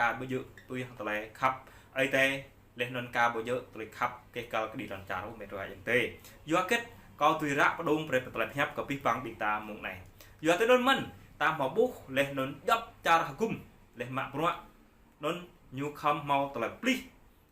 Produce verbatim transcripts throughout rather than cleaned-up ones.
Kâo ƀu djơ̆ tui hăng tơlơi khăp Ơi Adai, laih anŭn kâo ƀu djơ̆ tơlơi khăp kơ kal kơđi lŏn čar ôh, met wa ayŏng adơi. Yua hơget kâo tui ră pơdŏng brơi tơlơi pơhiăp kơ abih bang ƀing ta mơ̆ng anai. Yua tui anŭn mơ̆n, ta hmâo ƀuh, laih anŭn djŏp čar hơgŭm, laih mă bruă, anŭn ñu khŏm hmâo tơlơi plih,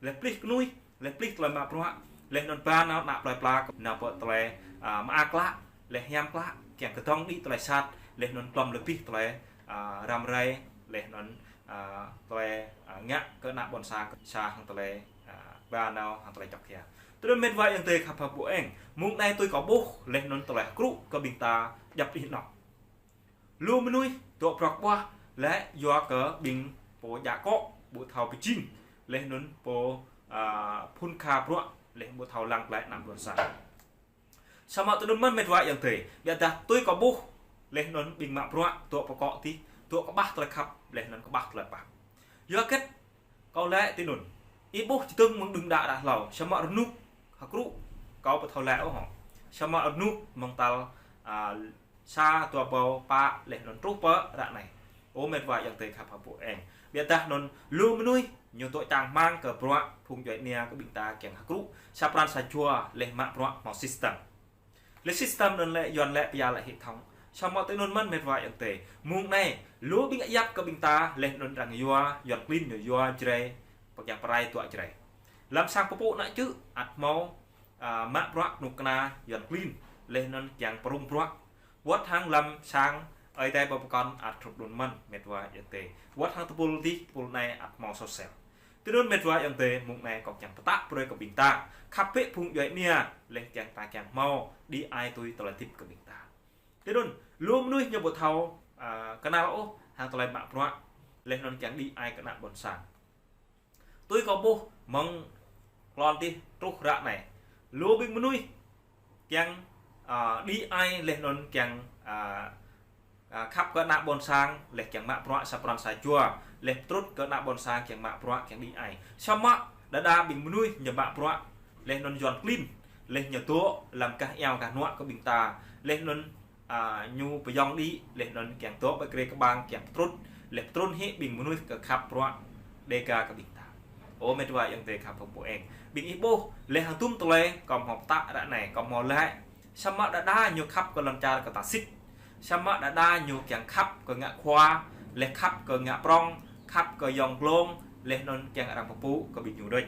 laih plih kơnuih, laih plih tơlơi mă bruă, laih anŭn ba nao ană plơi pla nao pơ tơlơi, a, mơak klă, laih hiam klă, kiăng kơdŏng đĭ tơlơi sat, laih anŭn klŏm lơbih tơlơi, a, răm rai, laih anŭn, a, tơlơi, a, ngă kơ ană ƀôn sang, sa hăng tơlơi, a, ba nao hăng tơlơi čŏk hia. Tui anŭn met wa ayŏng adơi khăp hăng ƀu eng, mơ̆ng anai tui kâo ƀuh, laih anŭn tơlơi hơkrŭ kơ ƀing ta djŏp anih anŏ. Lu mơnuih dŏ prŏk ƀuah, laih yua kơ ƀing pô djă akŏ, ƀu thâo pơjing, laih anŭn pô, a, phŭn kha bruă, laih ƀu thâo lăng glaĭ ană ƀôn sang. Samơ̆ tui anŭn mơ̆n met wa ayŏng adơi, biă dah tui kâo ƀuh, laih anŭn ƀing mă bruă, dŏ pơkŏ tih, dŏ kơƀah tơlơi khăp, laih anŭn kơƀah tơlơi pap. Yua hơget kâo laĭ tui anŭn. Ih ƀuh čơdơ̆ng mơ̆ng đưm đă đă hlâo, samơ̆ rơnŭk hơkrŭ kâo ƀu thâo laĭ ôh hŏ. Samơ̆ rơnŭk mơ̆ng tal, a, sa, dua rơbâo pă laih anŭn truh pơ ră anai. Ơ met wa ayŏng adơi khăp hăng ƀu eng. Biă dah anŭn lu mơnuih ñu dŏ čang rơmang kơ bruă phung djuai ania kơ ƀing ta kiăng hơkrŭ sa pran sa jua laih mă bruă hmâo system. Laih system anŭn lĕ Yuan lĕ pia lĕ hệ thống. Samơ̆ tui anŭn mơ̆n met wa ayŏng adơi. Mơ̆ng anai, lu ƀing ayăp kơ ƀing ta, laih anŭn arăng yua, Yuan klin ñu yua Jrai, pơkiăng pơrai tuă Jrai. Lăm sang pơpŭ ană čư̆, ăt hmâo, a, mă bruă kơnuk kơna Yuan klin, laih anŭn kiăng pơrŭng bruă. Wơ̆t hăng lăm sang Ơi Adai pơpơkŏn ăt hrup anŭn mơ̆n met wa ayŏng adơi. Wơ̆t hăng tơpul dih, tơpul anai ăt hmâo sosel. Tui anŭn met wa ayŏng adơi, mơ̆ng anai kâo kiăng pơtă brơi kơ ƀing ta. Khăp bĕ phung djuai ania, laih kiăng ta kiăng hmâo, đĭ ai tui tơlơi hơdip kơ ƀing ta. Tui anŭn, lu mơnuih ñu ƀu thâo, a, kơnăl ôh, hăng tơlơi mă bruă, laih anŭn kiăng đĭ ai kơ ană ƀôn sang. Tui kâo ƀuh, mơ̆ng klon tih truh ră anai. Lu ƀing mơnuih, kiăng, a, đĭ ai laih anŭn kiăng, a, a, khăp kơ ană ƀôn sang, laih kiăng mă bruă sa pran sa jua, laih pơtrŭt kơ ană ƀôn sang kiăng mă bruă kiăng đĭ ai. Samơ̆ đơđa ƀing mơnuih ñu mă bruă, laih anŭn Yuan klin, laih ñu dŏ lăm gah iao gah hnuă kơ ƀing ta, laih anŭn, a, ñu pơyong đĭ, laih anŭn kiăng dŏ ƀơi grê kơƀang kiăng pơtrŭt, laih pơtrŭn hĭ ƀing mơnuih kơ khăp bruă Dêga kơ ƀing ta. Ơ met wa ayŏng adơi khăp hăng ƀu eng. Ƀing ih ƀuh, laih hăng tum tơlơi, kâo hmâo pơtă ră anai, kâo hmâo laĭ. Samơ̆ đơđa ñu khăp kơ lŏn čar kơ ta sĭt. Samơ̆ đơđa ñu kiăng khăp kơ ngă khua, laih khăp kơ ngă prŏng, khăp kơ yŏng glông, laih anŭn kiăng arăng pơpŭ kơ ƀing ñu đôč.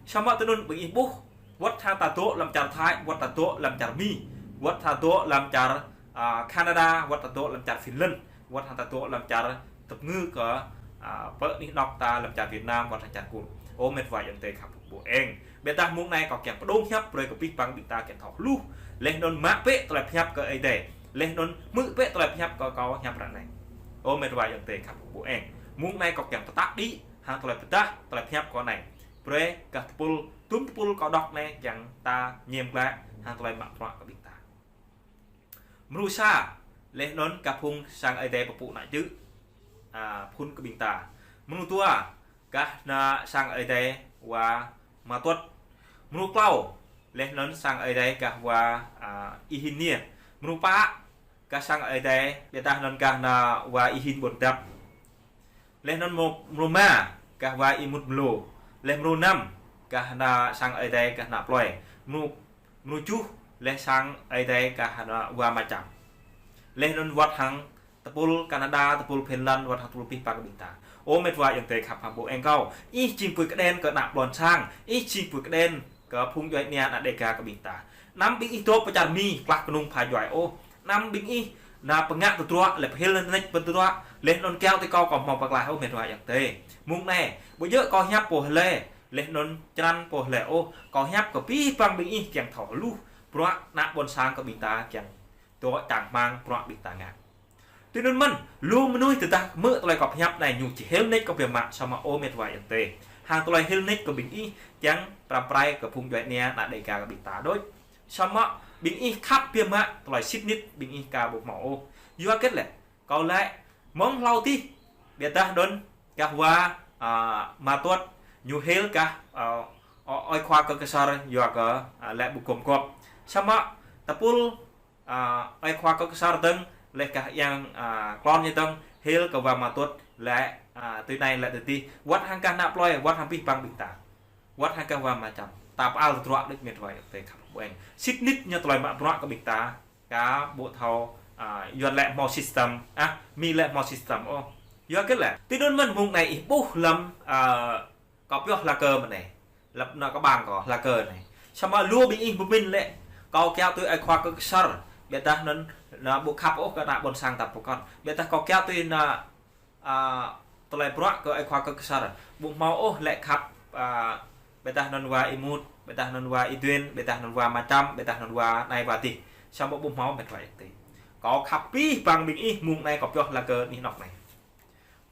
Samơ̆ tui anŭn ƀing ih ƀuh, wơ̆t hăng ta dŏ lăm čar Thái, wơ̆t ta dŏ lăm čar Mi, wơ̆t ta dŏ lăm čar, a, Canada, wơ̆t ta dŏ lăm čar Finland, wơ̆t hăng ta dŏ lăm čar tơpơngư kơ, a, pơ anih anŏ ta lăm čar Việt Nam, wơ̆t hăng čar Kur. Ơ met wa ayŏng adơi khăp ƀu eng. Biă dah mơ̆ng anai kâo kiăng pơdŏng hiăp brơi kơ abih bang ƀing ta kiăng thâo hluh. Laih anŭn mă bĕ tơlơi pơhiăp kơ Ơi Adai. Laih anŭn hmư̆ bĕ tơlơi pơhiăp kơ kâo hiăp ră anai. Ơ met wa ayŏng adơi khăp ƀu eng. Mơ̆ng anai kâo kiăng pơtă đĭ, hăng tơlơi pơdah, tơlơi pơhiăp kâo anai. Brơi gah tơpul, tum tơpul kâo đŏk anai kiăng ta ñem glaĭ, hăng tơlơi mă bruă kơ ƀing ta. Mrô sa, laih anŭn gah phung sang Ơi Adai pơpŭ ană čư̆, a, phŭn kơ ƀing ta. Mrô dua, gah ană sang Ơi Adai wa Matuăt. Mrô klâo, laih anŭn sang Ơi Adai gah wa, a, Y Hin Niê. Mrô pă, gah sang Ơi Adai, biă dah anŭn gah ană wa Y Hin Ƀôn Dăp. Laih anŭn mrô, mrô rơma, gah wa Y Mut Mlô. Laih mrô năm, gah ană sang Ơi Adai gah ană plơi. Mrô, mrô tơjuh, laih sang Ơi Adai gah ană wa Ma Čam. Laih anŭn wơ̆t hăng tơpul Canada, tơpul Finland, wơ̆t hăng tơpul abih bang kơ ƀing ta. Ơ met wa ayŏng adơi khăp hăng ƀu eng kâo. Ih jing pui kơđen kơ ană ƀôn sang, ih jing pui kơđen kơ phung djuai ania ană Dêga kơ ƀing ta. Anăm ƀing ih dŏ pơ čar Mi, klah kơnung pha djuai ôh. Anăm ƀing ih nao pơngă tơdruă, laih pơhil nač pơtơdruă, laih anŭn kiăng tui kâo kâo hmâo pơklaih ôh met wa ayŏng adơi. Mơ̆ng anai, ƀu djơ̆ kâo hiăp pô hlơi, laih anŭn črăn pô hlơi ôh, kâo hiăp kơ abih bang ƀing ih kiăng thâo hluh, bruă ană ƀôn sang kơ ƀing ta kiăng dŏ čang rơmang bruă ƀing ta ngă. Tui anŭn mơ̆n, lu mơnuih tơdah hmư̆ tơlơi kâo pơhiăp anai ñu či hil nač kơ biă mă samơ̆ ơ met wa ayŏng adơi. Hăng tơlơi hil nač kơ ƀing ih, kiăng pơrăm pơrai kơ phung djuai ania ană Dêga kơ ƀing ta đôč. Samơ̆ ƀing ih khăp biă mă, tơlơi sĭt nik ƀing ih ka ƀu hmâo ôh. Yua hơget lĕ, kâo laĭ, mơ̆ng hlâo tih, biă dah anŭn, gah wa, a, Matuăt, ñu hil gah, a, ơ, ơi khua Kơk Ksor, yua kơ, a, laĭ ƀu gum gŏp. Samơ̆ tơpul, a, ơi khua Kơk Ksor dơ̆ng, laih gah yang, a, klon ñu dơ̆ng, hil kơ wa Matuăt, Lĕ, a, tui anai lĕ tơdơi. Wơ̆t hăng gah ană plơi, wơ̆t hăng abih bang ƀing ta. Wơ̆t hăng gah wa mơčăm. Ta pơal tơdruă đôč met wa ayŏng adơi khăp ƀu eng. Sĭt nik ñu tơlơi mă bruă kơ ƀing ta. Kâo ƀu thâo, a, Yuan lĕ hmâo system. A, Mi lĕ hmâo system. Ôh. Yua kơ lĕ. Tui anŭn mơ̆n mông anai ih ƀuh lăm, a, kâo pioh hla kơ mơ̆n anai. Lăp ană kơ ƀang kâo hla kơ anai. Samơ̆ lu ƀing ih pơmĭn lĕ. Kâo kiaŏ tui ai khua kơ kơsăr. Ƀiădah anŭn, ană ƀu khăp ôh kơ ană ƀôn sang ta pơkŏn. Ƀiădah kâo kiaŏ tui ană, a, tơlơi bruă kơ ai khua kơ kơsăr. Ƀu hmâo ôh lĕ khăp, a, ƀiădah anŭn wa Y Mut, ƀiădah anŭn wa Y Duen, ƀiădah anŭn wa mơčăm, ƀiădah anŭn wa anai wa adih. Samơ̆ ƀu hmâo met wa ayŏng adơi. Kâo khăp abih bang ƀing ih mông anai kâo pioh hla kơ anih anŏ anai.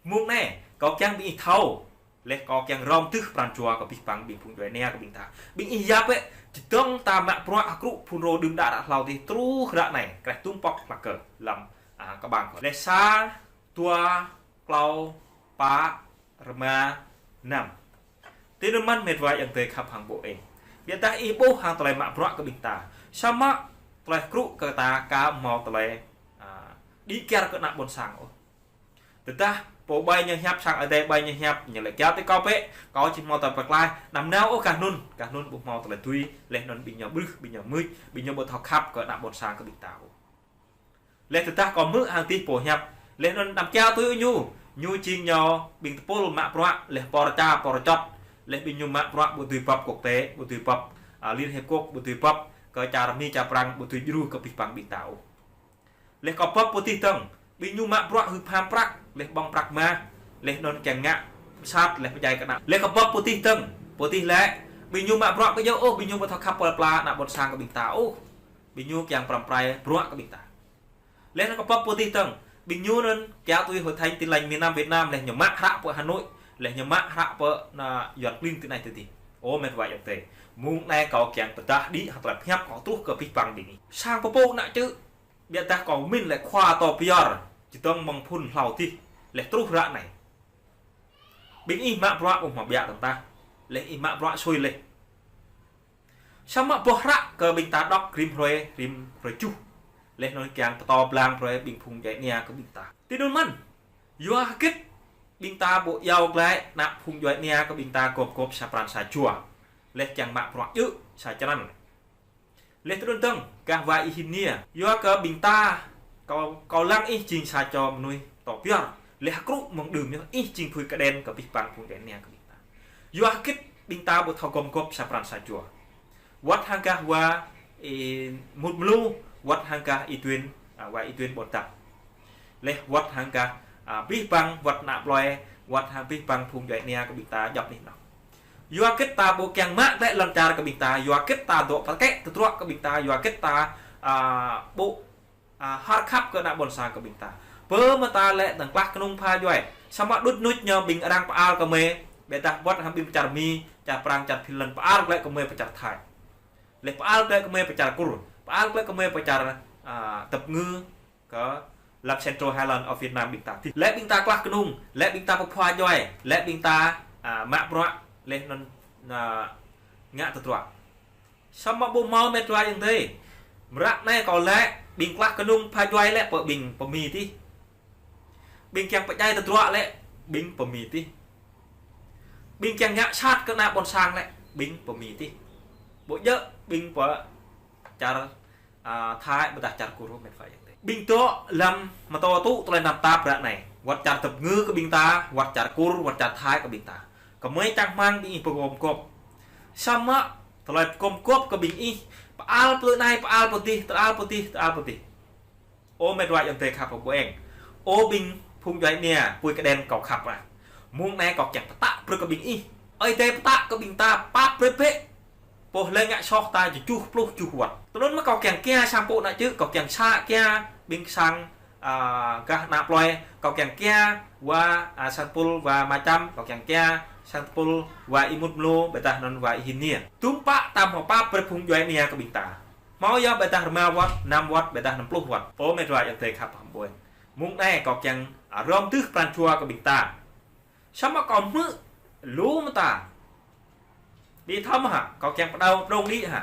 Mông anai, kâo kiăng ƀing ih thâo. Lĕ kâo kiăng rŏng tưh pran jua kơ abih bang ƀing phung djuai ania kơ ƀing ta. Ƀing ih yap ĕ, čơdơ̆ng ta mă bruă hơkrŭ phun rô đưm đă ră hlâo adih truh ră anai, kreh tŭm pŏk hla kơ lăm, a, kơ ƀang kâo. Lĕ sa, dua, klâo, pă, rơma, năm. Tui anŭn mơ̆n met wa ayŏng adơi khăp hăng ƀu eng. Ƀiădah ih ƀuh hăng tơlơi mă bruă kơ ƀing ta. Samơ̆ tơlơi hơkrŭ kơ ta kâo hmâo tơlơi, a, đĭ kyar kơ ană ƀôn sang ôh. Tơdah pô ƀai ñu hiăp sang adai ƀai ñu hiăp, ñu lĕ kiaŏ tui kâo bĕ, kâo či hmâo tơlơi pơklaih, anăm nao ôh gah anŭn, gah anŭn ƀu hmâo tơlơi tui, lĕ anŭn ƀing ñu brưh, ƀing ñu mưč, ƀing ñu ƀu thâo khăp kơ ană ƀôn sang kơ ƀing ta ôh. Lĕ tơdah kâo hmư̆ hăng tih pô hiăp, lĕ anŭn anăm kiaŏ tui ñu, ñu jing ñu ƀing tơpul mă bruă, lĕ pô rơča, pô rơčot, lĕ ƀing ñu mă bruă ƀu tui bưp quốc tế, ƀu tui bưp, a, Liên Hiệp Quốc, ƀu tui bưp, kơ čar Mi čar Prăng, ƀu tui djru kơ abih bang ƀing ta ôh. Lĕ kơ bưp pô tih dơ̆ng, ƀing ñu mă bruă hưp ham prăk, lĕ ƀơ̆ng prăk mah, lĕ anŭn kiăng ngă, sat, lĕ pơdjai kơ ană. Lĕ kơ bưp pô tih dơ̆ng, pô tih lĕ, ƀing ñu mă bruă kơ yơh ôh, ƀing ñu ƀu thâo khăp pơl pla ană ƀôn sang kơ ƀing ta ôh. Ƀing ñu kiăng pơrăm pơrai bruă kơ ƀing ta. Lĕ anŭn kơ bưp pô tih dơ̆ng, ƀing ñu anŭn kiaŏ tui Hội Thánh Tin Lành miền Nam Việt Nam, lĕ ñu mă hră pơ Hà Nội, lĕ ñu mă hră pơ ană Yuan klin tui anai tui adih. Ơ met wa ayŏng adơi. Mông anai kâo kiăng pơdah đĭ hăng tơlơi pơhiăp kâo truh kơ abih bang ƀing ih. Sang pơpŭ ană čư̆, ƀiădah kâo min lĕ khua tơ pơyơr, čơdơ̆ng mơ̆ng phun hlâo adih, lĕ truh ră anai. Ƀing ih mă bruă ƀu hmâo ƀiă tơ̆ng tah. Lĕ ih mă bruă sui lĕ. Samơ̆ boh hră kơ ƀing ta dŏ rĭm hrơi, rĭm hrơi tơjuh. Lĕ anŭn kiăng pơtô blang hrơi ƀing phung djuai ania kơ ƀing ta. Tui anŭn mơ̆n. Yua hơgĕt ƀing ta ƀu iâu glaĭ ană phung djuai ania kơ ƀing ta gŏp gŏp sa pran sa jua. Lĕ kiăng mă bruă djơ̆ sa črăn. Lĕ tơdơi dơ̆ng, gah wa Y Hin Niê. Yua kơ ƀing ta, kâo, kâo lăng ih jing sa čô mơnuih tơ pơyơr. Lĕ hơkrŭ mơ̆ng đưm yơh, ih jing phui kơđen kơ abih bang phung djuai ania kơ ƀing ta. Yua hơgĕt ƀing ta ƀu thâo gŏp gŏp sa pran sa jua. Wơ̆t hăng gah wa Y Mut Mlu, wơ̆t hăng gah Y Duen, a, wa Y Duen Ƀôn Dăp. Lĕ wơ̆t hăng gah, a, abih bang wơ̆t ană plơi, wơ̆t hăng abih bang phung djuai ania kơ ƀing ta djŏp anih anŏ. Yua hơgĕt ta ƀu kiăng mă glaĭ lŏn čar kơ ƀing ta, yua hơgĕt ta dŏ pơkĕ tơdruă kơ ƀing ta, yua hơgĕt ta, a, ƀu, a, hơr khăp kơ ană ƀôn sang kơ ƀing ta. Pơ mơta lĕ tơ̆ng klah kơnung pha djuai. Samơ̆ đŭt nuč ñu ƀing arăng pơal kơ mơi, ƀiădah wơ̆t hăng ƀing čar Mi, čar Prang, čar Finland, pơal glaĭ kơ mơi pơ čar Thái. Lĕ pơal glaĭ kơ mơi pơ čar Kur, pơal glaĭ kơ mơi pơ čar, a, Dap Ngư, kơ lăp Central Highland of Vietnam ƀing ta. Lĕ ƀing ta klah kơnung, lĕ ƀing ta pơphua djuai, lĕ ƀing ta, a, mă bruă, lĕ anŭn, a, ngă tơdruă. Samơ̆ ƀu hmâo met wa ayŏng adơi. Mơ̆ng ră anai kâo lĕ, ƀing klah kơnung pha djuai lĕ pơ ƀing pơ Mi adih. Ƀing kiăng pơdjai tơdruă lĕ, ƀing pơ Mi adih. Ƀing kiăng ngă sat kơ ană ƀôn sang lĕ, ƀing pơ Mi adih. Ƀu djơ̆ ƀing pơ čar a, Thái ƀôdah čar Kur met wa ayŏng adơi. Ƀing dŏ lăm mơtô tŭ tơlơi tơnap tap ră anai. Wơ̆t čar Dap Ngư kơ ƀing ta, wơ̆t čar Kur, wơ̆t čar Thái kơ ƀing ta. Kơ mơi čang hmang ƀing ih pơgŏm gŏp. Samơ̆ tơlơi pơgŏm gŏp kơ ƀing ih, pơal pơ anai, pơal pơ adih, pơal pơ adih, pơal pơ adih. Ơ met wa ayŏng adơi khăp hăng ƀu eng. Ơ ƀing phung djuai ania, pui kơđen kâo khăp ah. Mông anai kâo kiăng pơtă brơi kơ ƀing ih. Ơi Adai pơtă kơ ƀing ta, pap brơi bĕ. Pô lĕ ngă soh ta tơjuh pluh tơjuh wơ̆t. Tơdơi mơ̆ kâo kiăng kiaŏ sang pô ană čư̆, kâo kiăng sa kiaŏ ƀing sang, a, gah ană plơi, kâo kiăng kiaŏ wa, a, sang tơpul wa Macham, kâo kiăng kiaŏ sang tơpul wa Y Mut Mlô, ƀôdah anŭn wa Y Hin Niê. Tŭm pă tam hmâo pap brơi phung djuai ania kơ ƀing ta. Hmâo yơh ƀôdah rơma wơ̆t, năm wơ̆t, ƀôdah năm pluh wơ̆t. Ơ met wa ayŏng adơi khăp hăng ƀu eng. Mông anai kâo kiăng, a, rŏng tưh pran jua kơ ƀing ta. Samơ̆ kâo hmư̆ lu mơta. Ƀing thâo mơ̆ hă, kâo kiăng pơđao prong đĭ hă.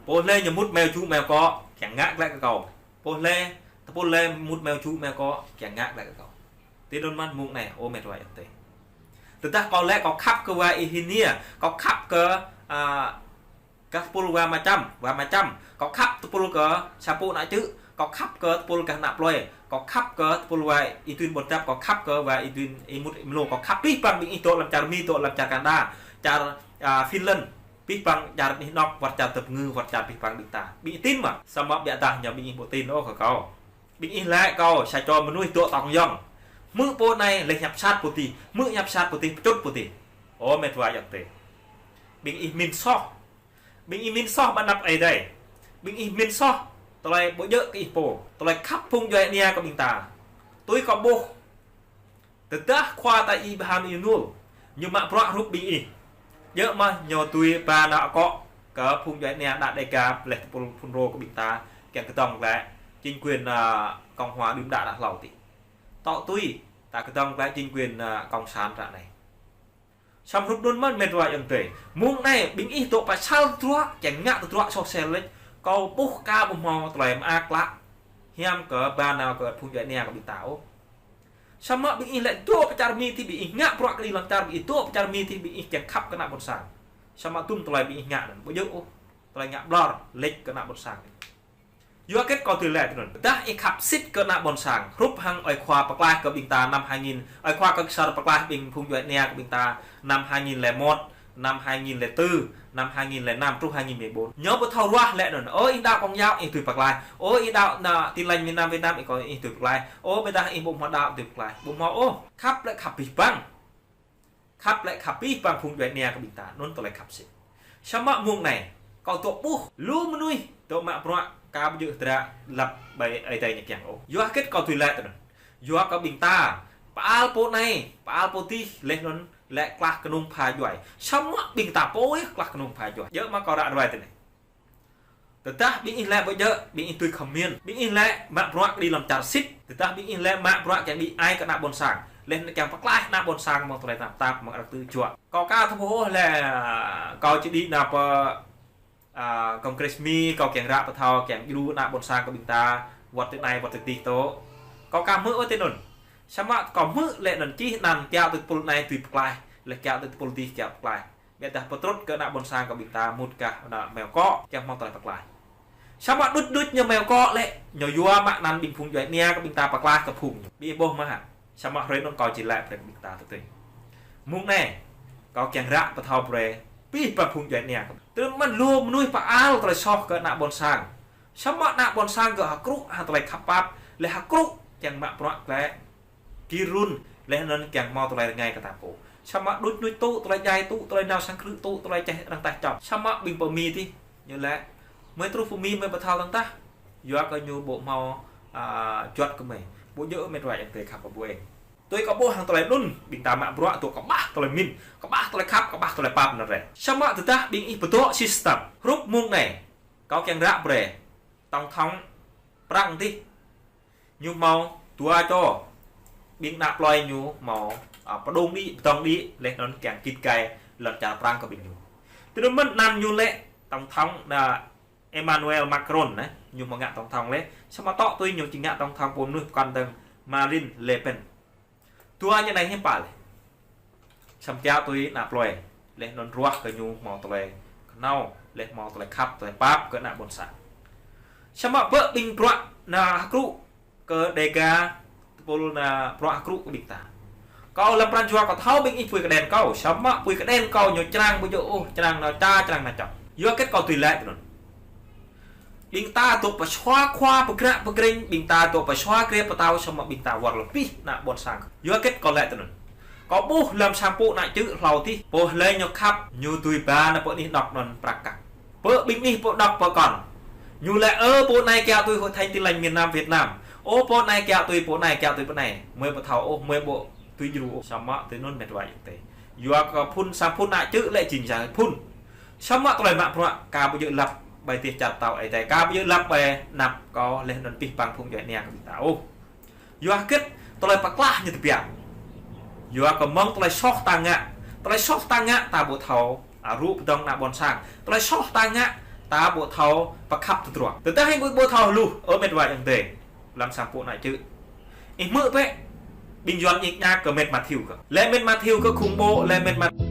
Pô lĕ ñu mŭt meo ču meo kŏ, kiăng ngă glaĭ kơ kâo. Pô lĕ, Tơpul lĕ mŭt meo ču meo kô̆, kiăng ngă glaĭ kơ kâo. Tui anŭn mơ̆n mông anai, ơ met wa ayŏng adơi. Tơdah kâo lĕ kâo khăp kơ wa ih hơnia, kâo khăp kơ, a, gah tơpul wa Macham, wa Macham. Kâo khăp tơpul gah sa pô ană čư̆, kâo khăp kơ tơpul gah ană plơi, kâo khăp kơ tơpul wa ih dưi ƀôn dăp, kâo khăp kơ wa ih dưi ih mŭt ih mlô, kâo khăp abih bang ƀing ih dŏ lăm čar Mi, dŏ lăm čar Canada, čar, a, Finland, abih bang čar anih anŏ, wơ̆t čar tơpơngư, wơ̆t čar abih bang ƀing ta. Ƀing ih tin mơ̆? Samơ̆ biă dah ñu ƀing ih ƀu tin ôh kơ kâo. Ƀing ih lĕ kâo, sa čô mơnuih dŏ tŏng yŏng. Hmư̆ pô anai lĕ hiăp sat pô adih, hmư̆ hiăp sat pô adih, pơčŭt pô adih. Ơ met wa ayŏng adơi. Ƀing ih min soh. Ƀing ih min soh ƀơi anăp Ơi Adai. Ƀing ih min soh tơlơi ƀu djơ̆ kơ ih pô, tơlơi khăp phung djuai ania kơ ƀing ta. Tui kâo ƀuh. Tơdah khua ta Ibrahim Inul, ñu mă bruă hrup ƀing ih. Djơ̆ mơ̆ ñu tui ba nao akŏ kơ phung djuai ania đah Đêga lĕ tơpul phun rô kơ ƀing ta, kiăng kơdŏng glaĭ chính quyền, a, Cộng hòa đưm đă đah hlâo adih. Tŏ tui, ta kơdŏng glaĭ chính quyền, a, Cộng sản ră anai. Samơ̆ hrup anŭn mơ̆n met wa ayŏng adơi. Mông anai, ƀing ih dŏ pơsăl tơdruă, kiăng ngă tơdruă soh sel lĕ. Kâo ƀuh ka ƀu hmâo tơlơi mơak klă. Hiam kơ ba nao kơ phung djuai ania kơ ƀing ta ôh. Samơ̆ ƀing ih lĕ dŏ pơ čar Mi adih ƀing ih ngă bruă kơđi lŏn čar ƀing ih dŏ pơ čar Mi adih ƀing ih kiăng khăp kơ ană ƀôn sang. Samơ̆ tum tơlơi ƀing ih ngă anŭn. Ƀu djơ̆ ôh. Tơlơi ngă ƀlŏr, lĕč kơ ană ƀôn sang. Yua hơget kâo tui laĭ tui anŭn. Tơdah ih khăp sĭt kơ ană ƀôn sang. Hrup hăng ơi khua pơklaih kơ ƀing ta năm hai nghìn, ơi khua Kơk Ksor pơklaih ƀing phung djuai ania kơ ƀing ta năm hai nghìn lẻ một, năm hai nghìn lẻ tư, năm hai nghìn lẻ năm truh hai nghìn mười bốn. Ñu ƀu thâo ruah lĕ anŭn. Ơ ih đaŏ Công giáo ih dưi pơklaih. Ơ ih đaŏ ană Tin Lành miền Nam Việt Nam ih kơ ih dưi pơklaih. Ơ ƀôdah ih ƀu hmâo đaŏ dưi pơklaih. Ƀu hmâo ôh. Khăp lĕ khăp abih bang. Khăp lĕ khăp abih bang phung djuai ania kơ ƀing ta, anŭn tơlơi khăp sĭt. Samơ̆ mông anai, kâo dŏ ƀuh, lu mơnuih, dŏ mă bruă, ka ƀu djơ̆ hơdră lăp ƀơi Ơi Adai ñu kiăng ôh. Yua hơget kâo tui laĭ tui anŭn. Yua kơ ƀing ta, pơal pô anai, pơal pô adih, laih anŭn, lĕ klah kơnung pha djuai. Samơ̆ ƀing ta pô yơh klah kơnung pha djuai. Djơ̆ mơ̆ kâo ră ruai tui anai. Tơdah ƀing ih lĕ ƀu djơ̆, ƀing ih tui khăm min. Ƀing ih lĕ mă bruă kơđi lŏn čar sĭt. Tơdah ƀing ih lĕ mă bruă kiăng ƀing ai kơ ană ƀôn sang. Laih anŭn kiăng pơklaih ană ƀôn sang mơ̆ng tơlơi tơnap tap mơ̆ng arăng tơjuă. Kâo ka thâo ôh lĕ, kâo či đĭ nao pơ, a, Congress Mi, kâo kiăng ră pơthâo, kiăng djru ană ƀôn sang kơ ƀing ta, wơ̆t tui anai, wơ̆t tui adih tŏ. Kâo ka hmư̆ ôh tui anŭn. Samơ̆ kâo hmư̆ lĕ anŭn čih anăn kiaŏ tui tơpul anai tui pơklaih, laih kiaŏ tui tơpul adih kiaŏ pơklaih. Biă dah pơtrut kơ ană ƀôn sang kơ ƀing ta mŭt gah ană meo kô̆ kiăng hmâo tơlơi pơklaih. Samơ̆ đŭč đŭč ñu meo kô̆ lĕ, ñu yua mă anăn ƀing phung djuai ania kơ ƀing ta pơklaih kơ phung ñu. Ƀing ih ƀuh mơ̆ hă? Samơ̆ hrơi anŭn kâo či laĭ brơi kơ ƀing ta tui tui. Mông anai, kâo kiăng ră pơthâo brơi abih bang phung djuai ania kơ. Tơl mơ̆n lu mơnuih pơal tơlơi soh kơ ană ƀôn sang. Samơ̆ ană ƀôn sang gơ̆ hơkrŭ hăng tơlơi khăp pap, lĕ hơkrŭ kiăng mă bruă glaĭ gir run, laih anŭn kiăng hmâo tơlơi rơngai kơ ta pô. Samơ̆ đŭč đŭč tŭ, tơlơi djai tŭ, tơlơi nao sang krư̆ tŭ, tơlơi čeh arăng taih čŏp. Samơ̆ ƀing pơ Mi adih, ñu laĭ, mơi truh pơ Mi mơi pơthâo tơ̆ng tah. Yua kơ ñu ƀu hmâo, a, juăt kơ mơi. Ƀu djơ̆ met wa ayŏng adơi khăp pơ ƀuê. Tui kâo ƀuh hăng tơlơi anŭn, ƀing ta mă bruă dŏ kơƀah tơlơi min, kơƀah tơlơi khăp, kơƀah tơlơi pap anŭn rai. Samơ̆ tơdah ƀing ih pơdŏ sistem. Hrup mông anai, kâo kiăng ră brơi. Tổng thống Prăng adih. Ñu hmâo dua čô. Ƀing ană plơi ñu hmâo, a, pơdŏng đĭ, pơdŏng đĭ, laih anŭn kiăng git gai lŏn čar Prăng kơ ƀing ñu. Tui anŭn mơ̆n anăn ñu lĕ tổng thống ană Emmanuel Macron anai, ñu hmâo ngă tổng thống lĕ. Samơ̆ tŏ tui ñu či ngă tổng thống pô mơnuih pơkŏn dơ̆ng Marine Le Pen. Dua ñu anai hiư̆m pă lĕ. Samơ̆ kiaŏ tui ană plơi, laih anŭn ruah kơ ñu hmâo tơlơi kơnâo, laih hmâo tơlơi khăp, tơlơi pap kơ ană ƀôn sang. Samơ̆ ƀơi ƀing bruă ană hơkrŭ kơ Đêga, tơpul ană bruă hơkrŭ kơ ƀing ta. Kâo lăm pran jua kâo thâo ƀing ih pui kơđen kâo, samơ̆ pui kơđen kâo ñu črang ƀu djơ̆ ôh, črang nao ča, črang nao čŏp. Yua hơget kâo tui laĭ tui anŭn. Ƀing ta dŏ pơsua khua pơgră pơgrĕng, ƀing ta dŏ pơsua grĕp pơtâo samơ̆ ƀing ta wơr lơpih ană ƀôn sang. Yua hơget kâo laĭ tui anŭn. Kâo ƀuh lăm sang pô ană čư̆ hlâo adih, pô hlơi ñu khăp, ñu dưi ba nao pơ anih anŏ anŭn prăk kăk. Pơ ƀing anih pơđŏk pơkŏn. Ñu laĭ ơ pô anai kiaŏ tui Hội Thánh Tin Lành miền Nam Việt Nam. Ơ pô anai kiaŏ tui, pô anai kiaŏ tui pô anai. Mơi pơthâo ôh, mơi ƀu dưi djru ôh. Samơ̆ tui anŭn met wa ayŏng adơi. Yua kơ phun sang phun ană čư̆ lĕ jing jang phun. Samơ̆ tơlơi mă bruă ka ƀu djơ̆ lăp ƀơi dêh čar pơtao Ơi Adai, ka ƀu djơ̆ lăp ƀơi anăp kâo laih anŭn abih bang phung djuai ania kơ ƀing ta ôh. Yua hơget tơlơi pơklah ñu tơbiă. Yua kơ mơ̆ng tơlơi soh ta ngă, tơlơi soh ta ngă ta ƀu thâo, a, rŭ pơdŏng ană ƀôn sang. Tơlơi soh ta ngă ta ƀu thâo pơkhăp tơdruă. Tơdah ih ƀu, ƀu thâo hluh, ơ met wa ayŏng adơi. Lăm sang pô anai čư̆. Ih hmư̆ bĕ. Ƀing Yuan ñik ñak kơ mĕt Mathiu kơ. Lĕ mĕt Mathiu kơ khủng bố, lĕ mĕt Mat-